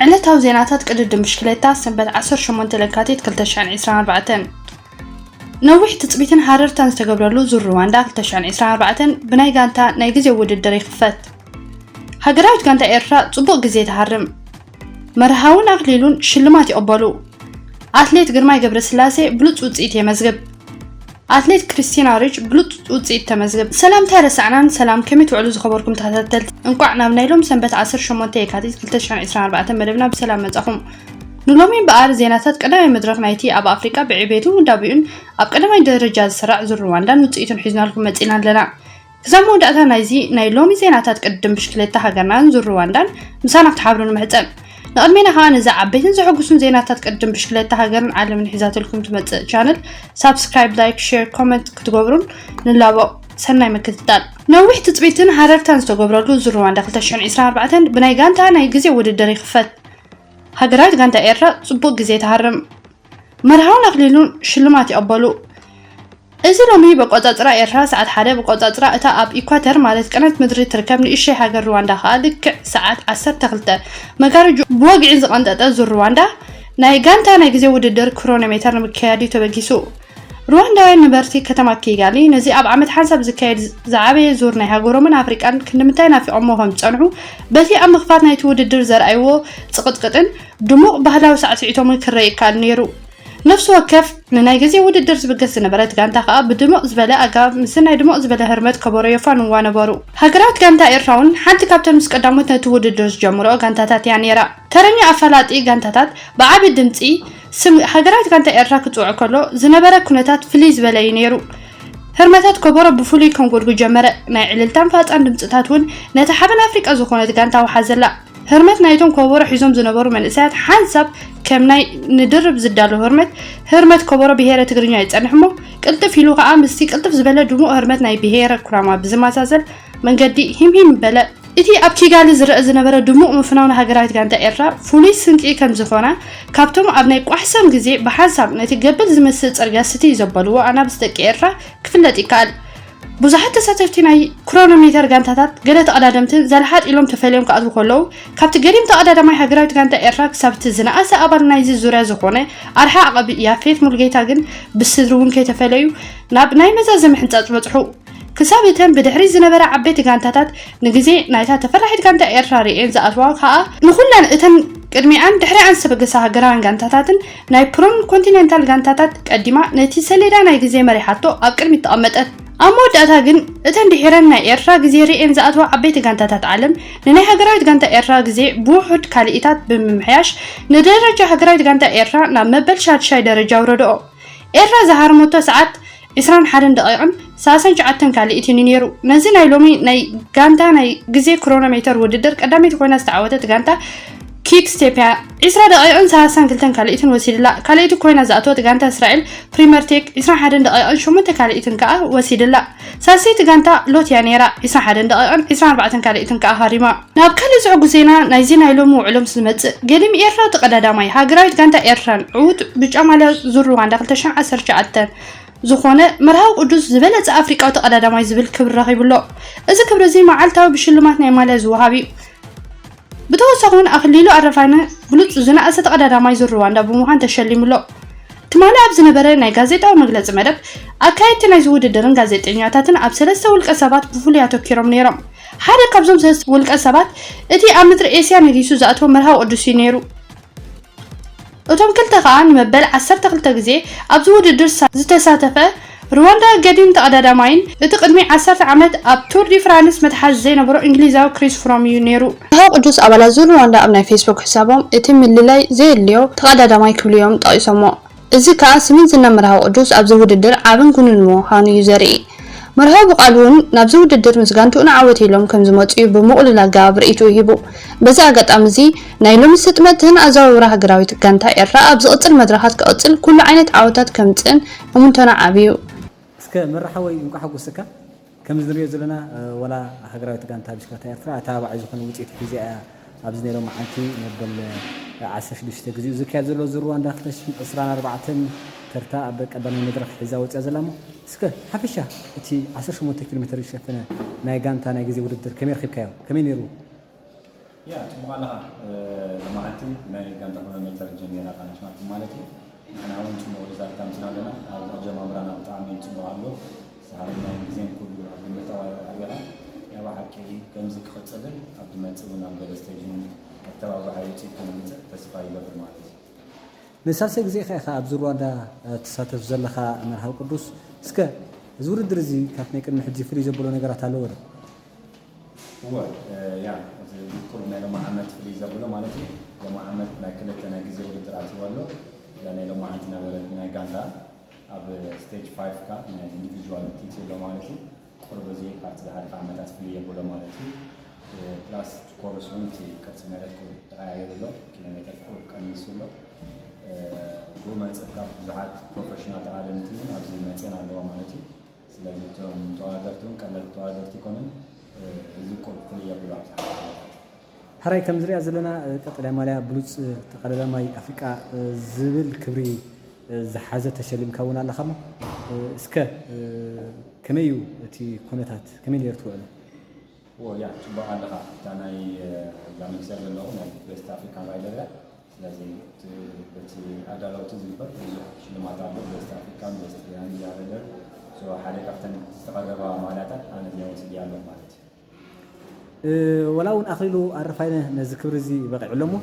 ዕለታዊ ዜናታት ቅድድም ብሽክሌታ ሰንበት ዓሰርተ ሸሞንተ ለካቲት ክልተ ሽሕን ዕስራን ኣርባዕተን። ነዊሕ ትጽቢትን ሃረርታን ዝተገብረሉ ዙር ሩዋንዳ ክልተ ሽሕን ዕስራን ኣርባዕተን ብናይ ጋንታ ናይ ግዜ ውድድር ይኽፈት። ሃገራዊት ጋንታ ኤርትራ ጽቡቕ ግዜ ትሃርም። መርሃውን ኣኽሊሉን ሽልማት ይቕበሉ። ኣትሌት ግርማይ ገብረስላሴ ብሉጽ ውጽኢት የመዝግብ። ኣትሌት ክርስቲና ሪች ብሉጽ ውጽኢት ተመዝግብ። ሰላምታ ረሳዕናን ሰላም፣ ከመይ ትውዕሉ ዝኸበርኩም ተኸታተልቲ? እንቋዕ ናብ ናይ ሎም ሰንበት ዓሰርተ ሸሞንተ የካቲት ክልተ ሽሕን ዕስራን ኣርባዕተን መደብና ብሰላም መጻኹም። ንሎሚ እምበኣር ዜናታት ቀዳማይ መድረኽ ናይቲ ኣብ ኣፍሪቃ ብዕቤቱን ውዳቤኡን ኣብ ቀዳማይ ደረጃ ዝስራዕ ዙር ሩዋንዳን ውጽኢቱን ሒዝናልኩም መጺና ኣለና። ክሳብ መወዳእታ ናይዚ ናይ ሎሚ ዜናታት ቅድድም ብሽክሌታ ሃገርናን ዙር ሩዋንዳን ምሳና ክትሓብሩ ንምሕጸን። ንቕድሜና ከኣ ነዚ ዓበይትን ዘሐጉሱን ዜናታት ቅድድም ብሽክሌታ ሃገርን ዓለምን ሒዛትልኩም ትመጽእ ቻነል ሳብስክራይብ፣ ላይክ፣ ሼር፣ ኮመንት ክትገብሩን ንላቦ። ሰናይ ምክትታል። ነዊሕ ትጽቢትን ሃረርታን ዝተገብረሉ ዙር ሩዋንዳ ክልተ ሽሕን ዕስራን ኣርባዕተን ብናይ ጋንታ ናይ ግዜ ውድድር ይኽፈት። ሃገራዊት ጋንታ ኤርትራ ጽቡቕ ግዜ ትሃርም። መርሃውን ኣኽሊሉን ሽልማት ይቐበሉ። እዚ ሎሚ በቆጻጽራ ኤርትራ ሰዓት ሓደ፣ በቆጻጽራ እታ ኣብ ኢኳተር ማለት ቅነት ምድሪ ትርከብ ንእሽተይ ሃገር ሩዋንዳ ከኣ ልክዕ ሰዓት ዓሰርተ ክልተ መጋረጅኡ ብወግዒ ዝቐንጠጠ ዙር ሩዋንዳ ናይ ጋንታ ናይ ግዜ ውድድር ክሮኖሜተር ንምክያድ እዩ ተበጊሱ። ሩዋንዳውያን ነበርቲ ከተማ ኪጋሊ ነዚ ኣብ ዓመት ሓንሳብ ዝካየድ ዝዓበየ ዙር ናይ ሃገሮምን ኣፍሪቃን ክንዲ ምንታይ ናፊቖሞ ከም ዝጸንሑ በቲ ኣብ ምኽፋት ናይቲ ውድድር ዘርኣይዎ ጽቕጥቅጥን ድሙቕ ባህላዊ ሳዕስዒቶምን ክረአ ይከኣል ነይሩ። ነፍሲ ወከፍ ንናይ ግዜ ውድድር ዝብገስ ዝነበረት ጋንታ ከኣ ብድምቕ ዝበለ ኣገባብ ምስቲ ናይ ድምቕ ዝበለ ህርመት ከበሮ የፋንዋ ነበሩ። ሃገራዊት ጋንታ ኤርትራ እውን ሓንቲ ካብተን ምስ ቀዳሞት ነቲ ውድድር ዝጀምርኦ ጋንታታት እያ ነይራ። ተረኛ ኣፈላጢ ጋንታታት ብዓቢ ድምጺ ስም ሃገራዊት ጋንታ ኤርትራ ክጽውዕ ከሎ ዝነበረ ኩነታት ፍልይ ዝበለ እዩ ነይሩ። ህርመታት ከበሮ ብፍሉይ ከንጎድጉ ጀመረ። ናይ ዕልልታን ፋጻን ድምጽታት እውን ነታ ሓበን ኣፍሪቃ ዝኾነት ጋንታ ወሓዘላ። ህርመት ናይቶም ከበሮ ሒዞም ዝነበሩ መንእሰያት ሓንሳብ ከም ናይ ንድርብ ዝዳሎ ህርመት፣ ህርመት ከበሮ ብሄረ ትግርኛ ይጸንሕ እሞ፣ ቅልጥፍ ኢሉ ከኣ ምስቲ ቅልጥፍ ዝበለ ድሙቕ ህርመት ናይ ብሄረ ኩናማ ብዝመሳሰል መንገዲ ሂምሂም በለ። እቲ ኣብ ኪጋሊ ዝረአ ዝነበረ ድሙቕ ምፍናው ንሃገራዊት ጋንታ ኤርትራ ፍሉይ ስንቂ ከም ዝኾና፣ ካብቶም ኣብ ናይ ቋሕሳም ግዜ ብሓንሳብ ነቲ ገበል ዝመስል ጽርግያ ስትይ ዘበልዎ ኣናብስ ደቂ ኤርትራ ክፍለጥ ይከኣል። ብዙሓት ተሳተፍቲ ናይ ክሮኖሜተር ጋንታታት፣ ገለ ተቐዳደምትን ዘለሓጥ ኢሎም ተፈልዮም ክኣትዉ ከለዉ፣ ካብቲ ገዲም ተቐዳዳማይ ሃገራዊት ጋንታ ኤርትራ ክሳብ እቲ ዝነኣሰ ኣባል ናይዚ ዙርያ ዝኾነ ኣርሓ ዓቐብ ያፌት ሙሉጌታ ግን ብስድሪ እውን ከይተፈለዩ ናብ ናይ መዛዘሚ ሕንጻጽ በጽሑ። ክሳብ እተን ብድሕሪት ዝነበራ ዓበይቲ ጋንታታት ንግዜ ናይታ ተፈራሒት ጋንታ ኤርትራ ርእየን ዝኣትዋ ከኣ፣ ንኹለን እተን ቅድሚኣን ድሕሪኣን ዝተበገሳ ሃገራውያን ጋንታታትን ናይ ፕሮን ኮንቲኔንታል ጋንታታት ቀዲማ ነቲ ሰሌዳ ናይ ግዜ መሪሓቶ ኣብ ቅድሚት ተቐመጠት። ኣብ መወዳእታ ግን እተን ድሒረን ናይ ኤርትራ ግዜ ርእየን ዝኣትዋ ዓበይቲ ጋንታታት ዓለም ንናይ ሃገራዊት ጋንታ ኤርትራ ግዜ ብውሑድ ካልኢታት ብምምሕያሽ ንደረጃ ሃገራዊት ጋንታ ኤርትራ ናብ መበል ሻድሻይ ደረጃ ኣውረድኦ። ኤርትራ ዝሃረመቶ ሰዓት ዕስራን ሓደን ደቂቕን ሰላሳን ትሽዓተን ካልኢትን እዩ ነይሩ። ነዚ ናይ ሎሚ ናይ ጋንታ ናይ ግዜ ክሮኖሜተር ውድድር ቀዳመይቲ ኮይና ዝተዓወተት ጋንታ ኪክ ስቴፕ እያ። ዕስራ ደቂቕን ሰላሳን ክልተን ካልኢትን ወሲድላ። ካልኢት ኮይና ዝኣተወት ጋንታ እስራኤል ፕሪመር ቴክ ዕስራን ሓደን ደቂቕን ሸሞንተ ካልኢትን ከኣ ወሲድላ። ሳልሰይቲ ጋንታ ሎት እያ ነይራ። ዕስራን ሓደን ደቂቕን ዕስራን ኣርባዕተን ካልኢትን ከኣ ሃሪማ። ናብ ካልእ ዘሐጉስ ዜና ናይዚ ናይ ሎሚ ውዕሎ ምስ ዝመጽእ፣ ገዲም ኤርትራዊ ተቐዳዳማይ ሃገራዊት ጋንታ ኤርትራን ዕዉት ብጫ ማልያ ዙር ሩዋንዳ ክልተ ሽሕን ዓሰርተ ትሽዓተን ዝኾነ መርሃዊ ቅዱስ ዝበለጸ ኣፍሪቃዊ ተቐዳዳማይ ዝብል ክብሪ ረኺቡ ኣሎ። እዚ ክብሪ እዚ መዓልታዊ ብሽልማት ናይ ማልያ ዝወሃብ እዩ። ብተወሳኺ እውን ኣኽሊሉ ኣረፋይነ ብሉጽ ዝነኣሰ ተቐዳዳማይ ዙር ሩዋንዳ ብምዃን ተሸሊሙ ኣሎ። ትማሊ ኣብ ዝነበረ ናይ ጋዜጣዊ መግለጺ መደብ፣ ኣካየድቲ ናይዚ ውድድርን ጋዜጠኛታትን ኣብ ሰለስተ ውልቀ ሰባት ብፍሉይ ኣተኪሮም ነይሮም። ሓደ ካብዞም ሰለስተ ውልቀ ሰባት እቲ ኣብ ምድሪ ኤስያ ነጊሱ ዝኣተወ መርሃዊ ቅዱስ እዩ ነይሩ። እቶም ክልተ ከኣ ንመበል ዓሰርተ ክልተ ግዜ ኣብዚ ውድድር ሳ-፣ ዝተሳተፈ ሩዋንዳ ገዲም ተቐዳዳማይን እቲ ቅድሚ ዓሰርተ ዓመት ኣብ ቱር ዲ ፍራንስ መትሓዚ ዘይነበሮ እንግሊዛዊ ክሪስ ፍሮም እዩ ነይሩ። መርሃዊ ቅዱስ ኣባላት ዙር ሩዋንዳ ኣብ ናይ ፌስቡክ ሕሳቦም እቲ ምልላይ ዘየድልዮ ተቐዳዳማይ ክብሉ እዮም ጠቒሶሞ። እዚ ከኣ ስምን ዝናን መርሃዊ ቅዱስ ኣብዚ ውድድር ዓብን ግኑን ምዃኑ እዩ ዘርኢ። መርሃዊ ብቓሉ እውን ናብዚ ውድድር ምስ ጋንትኡ ንዓወት ኢሎም ከም ዝመጹ እዩ ብምቕሉል ኣገባብ ርእይትኡ ሂቡ። በዚ ኣጋጣሚ እዚ ናይ ሎሚ ስጥመትን ኣዘዋውራ ሃገራዊት ጋንታ ኤርትራ ኣብ ዝቕጽል መድረኻት ክቕጽል ኩሉ ዓይነት ዓወታት ከምጽእን እሙንቶና ዓቢ እዩ። እስከ መራሓወይ እንቋዕ ሓጎሰካ። ከምዚ ንሪኦ ዘለና፣ እ፣ ወላ ሃገራዊት ጋንታ ብሽክለታ ኤርትራ ኣተባባዒ ዝኾነ ውጽኢት ሒዛ እያ ኣብዚ ናይ ሎማዓንቲ መበል፣ እ፣ ዓሰርተ ሽዱሽተ ግዜኡ ዝካየድ ዘሎ ዙር ሩዋንዳ ክልተ ሽሕን ዕስራን ኣርባዕተን ተርታ ኣብ ቀዳማይ መድረኽ ሒዛ ወጺኣ ዘላ እሞ፣ እስከ ሓፈሻ እቲ ዓሰርተ ሸሞንተ ኪሎ ሜተር ዝሸፈነ ናይ ጋንታ ናይ ግዜ ውድድር ከመይ ረኺብካዮ? ከመይ ነይሩ? ያ ጽቡቕ ኣለኻ። ሎማዓንቲ ናይ ጋንታ ክሮኖሜተር ጀሚርና ቃና ሽማት ማለት እዩ። ንሕና እውን ጽቡቕ ሪዛልት ኣምፅና ኣለና። ኣብ ኣጀማምራና ብጣዕሚ ጽቡቕ ኣሎ። ሰሃርናን ግዜን ኩሉ ኣብ ግምት ኣዋሪድካ ጌርና። ያ ብሓቂ ከምዚ ክቕፅልን ኣብ ዝመፅእ እውን ኣብ ገለ ስቴጅ እውን ኣተባባዓይ ውፅኢት ከምፅእ ተስፋ ይገብር ማለት እዩ። ንሳልሳይ ግዜ ኢኻ ኢኻ ኣብዚ ሩዋንዳ ትሳተፍ ዘለኻ መርሃዊ ቅዱስ። እስከ እዚ ውድድር እዚ ካብ ናይ ቅድሚ ሕጂ ፍልይ ዘብሎ ነገራት ኣለዎ ዶ? እወ፣ ያ፣ እቲ ቁሩብ ናይ ሎሚ ዓመት ፍልይ ዘብሎ ማለት እዩ። ሎሚ ዓመት ናይ ክልተ ናይ ግዜ ውድድር ኣትይዎ ኣሎ። እዛ ናይ ሎሚ ዓመት ነበረት ናይ ጋንታ ኣብ ስቴጅ ፋይቭ ካ ናይ ኢንዲቪጁዋል ቲቲ ኣሎ ማለት እዩ። ቁሩብ እዚ ካብቲ ዝሓለፈ ዓመታት ፍልይ የብሎ ማለት እዩ። ፕላስ ኮርስ እውን እቲ ቅርፂ መሬት ቁሩብ ተቐያየሩ ኣሎ፣ ኪሎ ሜትር ቁሩብ ቀኒሱ ኣሎ። ብኡ መፅእ ካብ ብዙሓት ፕሮፌሽናል ተቓደምቲ እውን ኣብዚ መፅእን ኣለዋ ማለት እዩ። ስለዚ እቶም ተወዳደርቲ እውን ቀለልቲ ተወዳደርቲ ኣይኮኑን። እዚ ቁሩብ ፍልይ የብሎ ኣብዚ ሓለፈ ዓመታት። ሕራይ ከም ዝሪኣ ዘለና ቀጠልያ ማልያ ብሉፅ ተቐዳዳማይ ኣፍሪቃ ዝብል ክብሪ ዝሓዘ ተሸሊምካ እውን ኣለኻ እሞ እስከ ከመይ እዩ እቲ ኩነታት ከመይ ነይሩ ትውዕሎ? ኦ ያ ጽቡቕ ኣለኻ። እታ ናይ ዛመግስያ ዘለኹ ናይ ቤስት ኣፍሪካን ራይደር እያ። ስለዚ እቲ በቲ ኣዳለውቲ ዝግበር ብዙሕ ሽልማት ኣሎ። ቤስት ኣፍሪካን ቤስት ያንግ ራይደር ሓደ ካብተን ዝተቐረባ ማልያታት ኣነ እዚኣ ወሲደ ኣለኹ ማለት እዩ። ወላ እውን ኣኽሊሉ ኣረፋይነ ነዚ ክብሪ እዚ በቒዑ ኣሎ እሞ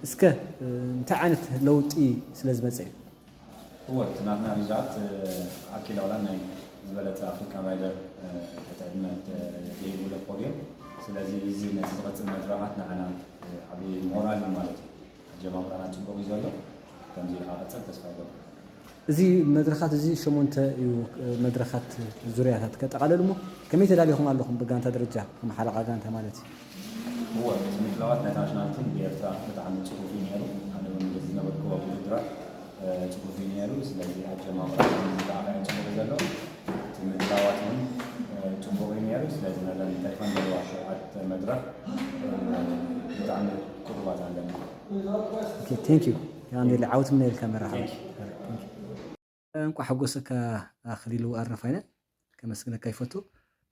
እስከ እንታይ ዓይነት ለውጢ ስለ ዝመፀ እዩ? እወ እቲ ናትና ሪዛልት ኣኪል ኣውላን ናይ ዝበለፀ ኣፍሪካን ራይደር ተትዕድመ ተገይሩ ዘሎ ፖድዮም። ስለዚ እዚ ነቲ ዝቐፅል መድረኻት ንዓና ዓብዪ ሞራል እዩ ማለት እዩ። ኣጀማምራና ፅቡቕ እዩ ዘሎ። ከምዚ ኢልካ ቀፅል ተስፋ ይገብር። እዚ መድረኻት እዚ ሸሞንተ እዩ መድረኻት ዙርያታት ከጠቓለል እሞ ከመይ ተዳሊኹም ኣለኹም ብጋንታ ደረጃ ከም ሓለቓ ጋንታ ማለት እዩ? እወ እቲ ምድላዋት ናይታ ናሽናል ቲም ብኤርትራ ብጣዕሚ ፅፉፍ እዩ ነይሩ። ኣነ እውን በዚ ዝነበርኩዎ ውድድራት ፅፉፍ እዩ ነይሩ። ስለዚ ኣጀማምራ ከምዚ ዝረኣኻዮ ፅቡቕ እዩ ዘሎ። እቲ ምድላዋት እውን ፅቡቕ እዩ ነይሩ። ስለዚ ነዘን ተሪፈን ዘለዋ ሸውዓተ መድረኽ ብጣዕሚ ቅሩባት ኣለና። ኦኬ፣ ቴንክ ዩ። ያው እንዴ ዓወት ምን ይልካ መራሓ። ቴንክ ዩ። እንቋዕ ሓጎሰካ ኣኽሊሉ ኣረፋይነ፣ ከመስግነካ ይፈቱ።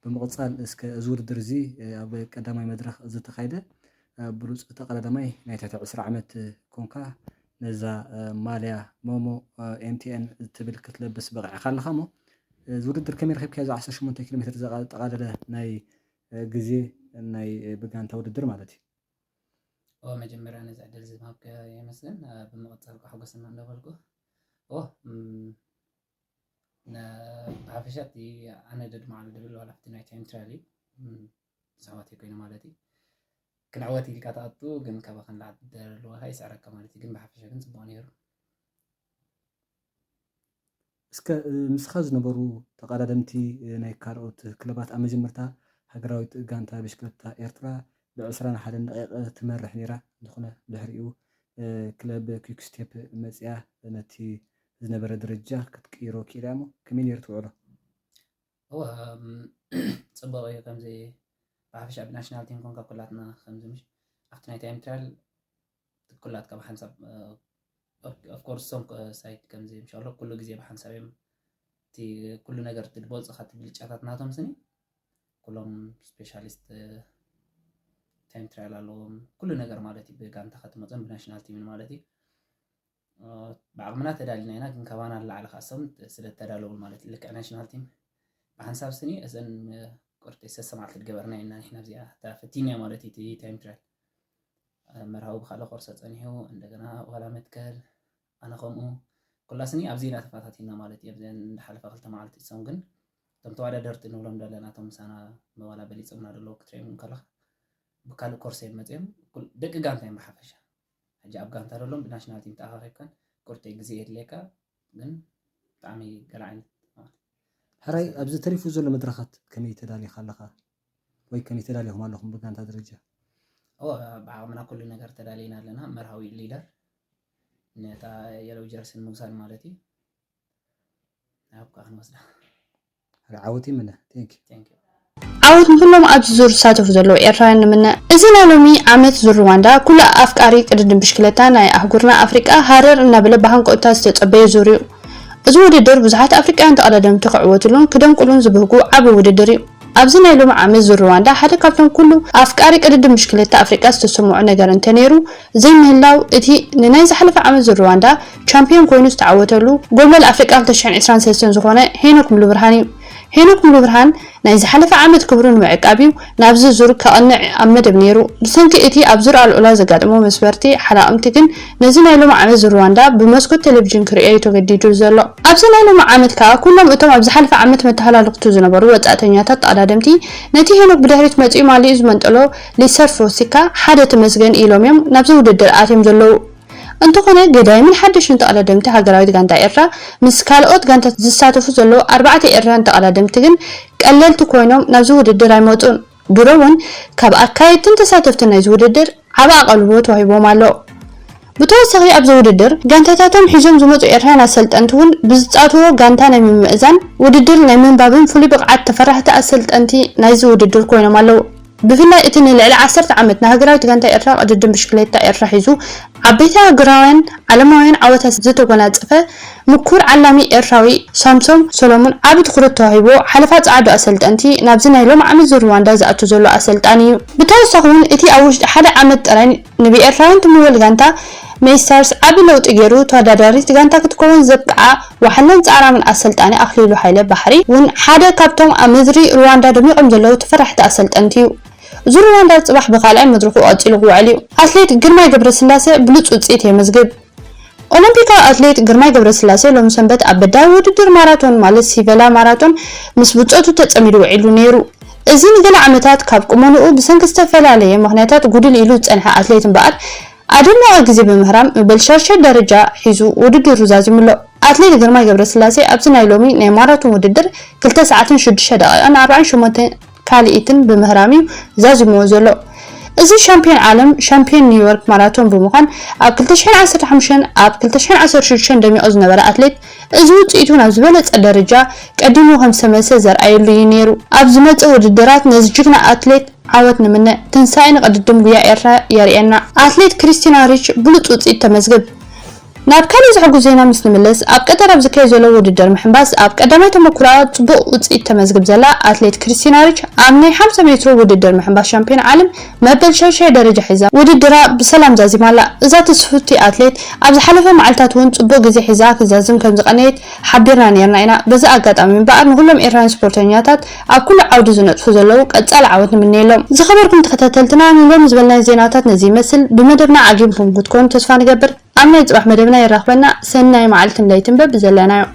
ብምቕጻል እስከ እዚ ውድድር እዚ ኣብ ቀዳማይ መድረኽ ዝተኻየደ ብሉጽ ተቐዳዳማይ ናይ ትሕቲ ዕስራ ዓመት ኮንካ ነዛ ማልያ ሞሞ ኤምቲኤን እትብል ክትለብስ በቒዕካ ኣለኻ እሞ እዚ ውድድር ከመይ ረኺብካዮ? እዚ ዓሰርተ ሸሞንተ ኪሎ ሜትር ዘጠቓለለ ናይ ግዜ ናይ ብጋንታ ውድድር ማለት እዩ። ኦ መጀመርያ ነዚ ዕድል እዚ ምሃብካ የመስግን። ብምቕጻል ኳ ሓጎሰና እንዳበልኩ ኦ ብሓፈሻ እቲ ኣነ ደድማዓሉ ድብል ዋላ ኣብቲ ናይ ታይም ትራያል እዩ ኣሕዋተይ ኮይኑ ማለት እዩ ክንዕወት ኢልካ ትኣቱ ግን ካባኻ ንላዕሊ ደለዋካ ይስዕረካ ማለት እዩ ግን ብሓፈሻ ግን ፅቡቅ ነይሩ እስከ ምስኻ ዝነበሩ ተቐዳደምቲ ናይ ካልኦት ክለባት ኣብ መጀመርታ ሃገራዊት ጋንታ ብሽክለታ ኤርትራ ብዕስራን ሓደን ደቂቕ ትመርሕ ነይራ እንተኾነ ድሕሪኡ ክለብ ኪክ ስቴፕ መፅያ ነቲ ዝነበረ ደረጃ ክትቅይሮ ክኢላ እሞ ከመይ ነይሩ ትውዕሎ? እወ ፅቡቕ እዩ ከምዚ ብሓፈሻ ብናሽናል ቲም ኮንካ ኩላትና ከምዚ ምሽ ኣብቲ ናይ ታይም ትራያል ኩላትካ ብሓንሳብ ኦፍኮርስ ሶም ሳይድ ከምዚ ምሻሎ ኩሉ ግዜ ብሓንሳብ እዮም እቲ ኩሉ ነገር እቲ ድቦፅኻ እቲ ብልጫታት ናቶም ስኒ ኩሎም ስፔሻሊስት ታይም ትራያል ኣለዎም ኩሉ ነገር ማለት እዩ ብጋንታ ከትመፅኦም ብናሽናል ቲምን ማለት እዩ ብዓቕምና ተዳሊና ኢና ግን ካባና ንላዕሊ ከዓ ሰም ስለ ተዳለውን ማለት እዩ ልክዕ ናሽናል ቲም ብሓንሳብ ስኒ እዘን ቁርጢ ሰሰማዕቲ ትገበርና ኢና ንሕና እዚኣ ተፈቲንያ ማለት እዩ ታይም ትራያል መርሃዊ ብካልእ ኮርሰ ጸኒሑ እንደገና ዋላ መትከል ኣነ ከምኡ ኩላስኒ ኣብዚ ኢና ተፋታቲና ማለት እዩ ኣብዘን እንዳሓለፋ ክልተ መዓልቲ እሶም ግን እቶም ተዋዳደርቲ ንብሎም ደለና እቶም ምሳና መዋላ በሊፆምና ደለዉ ክትሪኦም ከለካ ብካልእ ኮርሰ እዮም መፅኦም ደቂ ጋንታ እዮም ብሓፈሻ ሕጂ ኣብ ጋንታ ደሎም ብናሽናል ቲም ተኣኻኺብካን ቁርጠይ ግዜ የድልየካ ግን ብጣዕሚ ገለ ዓይነት ሕራይ ኣብዚ ተሪፉ ዘሎ መድረኻት ከመይ ተዳሊኻ ኣለኻ ወይ ከመይ ተዳሊኹም ኣለኹም ብጋንታ ደረጃ ብዓቕምና ኩሉ ነገር ተዳሊና ኣለና መርሃዊ ሊደር ነታ የለው ጀርሲ ንምውሳድ ማለት እዩ ኣብ ከዓ ክንወስዳ ዓወት ይምነ ቴንክ ዩ ዓወት ንኩሎም ኣብዚ ዙር ዝሳተፉ ዘለዉ ኤርትራውያን ንምነ። እዚ ናይ ሎሚ ዓመት ዙር ሩዋንዳ ኩሉ ኣፍቃሪ ቅድድም ብሽክለታ ናይ ኣህጉርና ኣፍሪቃ ሃረር እናበለ ብሃንቀውታ ዝተጸበዮ ዙር እዩ። እዚ ውድድር ብዙሓት ኣፍሪቃውያን ተቐዳደምቲ ክዕወትሉን ክደምቁሉን ዝብህጉ ዓቢ ውድድር እዩ። ኣብዚ ናይ ሎሚ ዓመት ዙር ሩዋንዳ ሓደ ካብቶም ኩሉ ኣፍቃሪ ቅድድም ብሽክለታ ኣፍሪቃ ዝተሰምዖ ነገር እንተነይሩ ዘይምህላው፣ እቲ ንናይ ዝሓለፈ ዓመት ዙር ሩዋንዳ ቻምፒዮን ኮይኑ ዝተዓወተሉ ጎልበል ኣፍሪቃ ክልተ ሽሕን ዕስራን ሰለስተን ዝኾነ ሄኖክ ሙሉብርሃን እዩ። ሄኖክ ሙሉብርሃን ናይ ዝሓለፈ ዓመት ክብሩ ንምዕቃብ እዩ ናብዚ ዙር ከቕንዕ ኣብ መደብ ነይሩ። ብሰንኪ እቲ ኣብ ዙር ኣልዑላ ዘጋጠሞ መስበርቲ ሓላቕምቲ ግን ነዚ ናይ ሎሚ ዓመት ዙር ሩዋንዳ ብመስኮት ቴሌቪዥን ክርእዮ እዩ ተገዲዱ ዘሎ። ኣብዚ ናይ ሎሚ ዓመት ከኣ ኩሎም እቶም ኣብ ዝሓለፈ ዓመት መተሃላልኽቱ ዝነበሩ ወጻእተኛታት ተቐዳደምቲ ነቲ ሄኖክ ብድሕሪት መጺኡ ማሊኡ ዝመንጠሎ ሊሰር ፎሲካ ሓደ ተመስገን ኢሎም እዮም ናብዚ ውድድር ኣትዮም ዘለዉ። እንተኾነ ገዳይምን ሓደሽን ተቐዳደምቲ ሃገራዊት ጋንታ ኤርትራ ምስ ካልኦት ጋንታት ዝሳተፉ ዘለዉ ኣርባዕተ ኤርትራውያን ተቐዳደምቲ ግን ቀለልቲ ኮይኖም ናብዚ ውድድር ኣይመጹን። ድሮ እውን ካብ ኣካየድትን ተሳተፍትን ናይዚ ውድድር ዓቢ ኣቓልቦ ተዋሂቦም ኣሎ። ብተወሳኺ ኣብዚ ውድድር ጋንታታቶም ሒዞም ዝመጹ ኤርትራውያን ኣሰልጠንቲ እውን ብዝጻትዎ ጋንታ ናይ ምምእዛን ውድድር ናይ ምንባብን ፍሉይ ብቕዓት ተፈራሕቲ ኣሰልጠንቲ ናይዚ ውድድር ኮይኖም ኣለዉ። ብፍላይ እቲ ንልዕሊ ዓሰርተ ዓመት ንሃገራዊት ጋንታ ኤርትራ ቅድድም ብሽክሌታ ኤርትራ ሒዙ ዓበይቲ ሃገራውያን ዓለማውያን ዓወታት ዝተጎናጸፈ ምኩር ዓላሚ ኤርትራዊ ሳምሶም ሰሎሙን ዓቢ ትኹረት ተዋሂቦ ሓለፋ ጸዓዱ ኣሰልጠንቲ ናብዚ ናይ ሎሚ ዓመት ዙር ሩዋንዳ ዝኣቱ ዘሎ ኣሰልጣኒ እዩ። ብተወሳኺ እውን እቲ ኣብ ውሽጢ ሓደ ዓመት ጥራይ ንብኤርትራውያን ትምወል ጋንታ ሜይስታርስ ዓቢ ለውጢ ገይሩ ተወዳዳሪት ጋንታ ክትከውን ዘብቅዓ ዋሕለን ጻዕራምን ኣሰልጣኒ ኣኽሊሉ ሃይለ ባሕሪ እውን ሓደ ካብቶም ኣብ ምድሪ ሩዋንዳ ደሚቖም ዘለዉ ተፈራሕቲ ኣሰልጠንቲ እዩ። ዙር ሩዋንዳ ጽባሕ ብኻልኣይ መድረኹ ቀጺሉ ክውዕል እዩ። ኣትሌት ግርማይ ገብረስላሴ ብሉጽ ውጽኢት የመዝግብ። ኦሎምፒካዊ ኣትሌት ግርማይ ገብረስላሴ ሎም ሰንበት ኣብ በዳሂ ውድድር ማራቶን ማለት ሲቨላ ማራቶን ምስ ብጾቱ ተጸሚዱ ውዒሉ ነይሩ። እዚ ንገለ ዓመታት ካብ ቁመንኡ ብሰንኪ ዝተፈላለየ ምኽንያታት ጉድል ኢሉ ዝጸንሐ ኣትሌት እምበኣር ኣደናቒ ግዜ ብምህራም መበል ሸርሸር ደረጃ ሒዙ ውድድሩ ዛዚሙ ኣሎ። ኣትሌት ግርማይ ገብረስላሴ ኣብዚ ናይ ሎሚ ናይ ማራቶን ውድድር ክልተ ሰዓትን ሽዱሽተ ደቂቕን ኣርባዓን ሸሞንተን ካልኢትን ብምህራም እዩ ዛዚምዎ ዘሎ። እዚ ሻምፒዮን ዓለም፣ ሻምፒዮን ኒውዮርክ ማራቶን ብምዃን ኣብ ክልተ ሽሕን ዓሰርተ ሓሙሽተን ኣብ ክልተ ሽሕን ዓሰርተ ሽዱሽተን ደሚቑ ዝነበረ ኣትሌት እዚ ውፅኢቱ ናብ ዝበለፀ ደረጃ ቀዲሙ ከም ዝተመልሰ ዘርኣየሉ እዩ ነይሩ። ኣብ ዝመፅእ ውድድራት ነዚ ጅግና ኣትሌት ዓወት ንምነ። ትንሳኤ ንቅድድም ጉያ ኤርትራ የርእየና። ኣትሌት ክሪስቲና ሪች ብሉፅ ውፅኢት ተመዝግብ። ናብ ካልእ ዘሐጉስ ዜና ምስ ንምለስ፣ ኣብ ቀጠር ኣብ ዝካየድ ዘሎ ውድድር ምሕንባስ ኣብ ቀዳማይ ተመኩሮኣ ጽቡቕ ውጽኢት ተመዝግብ ዘላ ኣትሌት ክሪስቲና ሪች ኣብ ናይ ሓምሳ ሜትሮ ውድድር ምሕንባስ ሻምፒዮን ዓለም መበል ሻድሻይ ደረጃ ሒዛ ውድድራ ብሰላም ዛዚማ ኣላ። እዛ ትስፍቲ ኣትሌት ኣብ ዝሓለፈ መዓልታት እውን ጽቡቕ ግዜ ሒዛ ክዛዝም ከም ዝቐነየት ሓቢርና ነይርና ኢና። በዚ ኣጋጣሚ እምበኣር ንኹሎም ኤርትራውያን ስፖርተኛታት ኣብ ኩሉ ዓውዲ ዝነጥፉ ዘለዉ ቀጻሊ ዓወት ንምነየሎም። ዝኸበርኩም ተኸታተልትና ንሎሚ ዝበልናዮ ዜናታት ነዚ ይመስል። ብመደብና ዓጊብኩም ክትኮኑ ተስፋ ንገብር። ኣብ ናይ ጽባሕ መደብና የራኽበና። ሰናይ መዓልትን ለይትን በብዘለናዮ።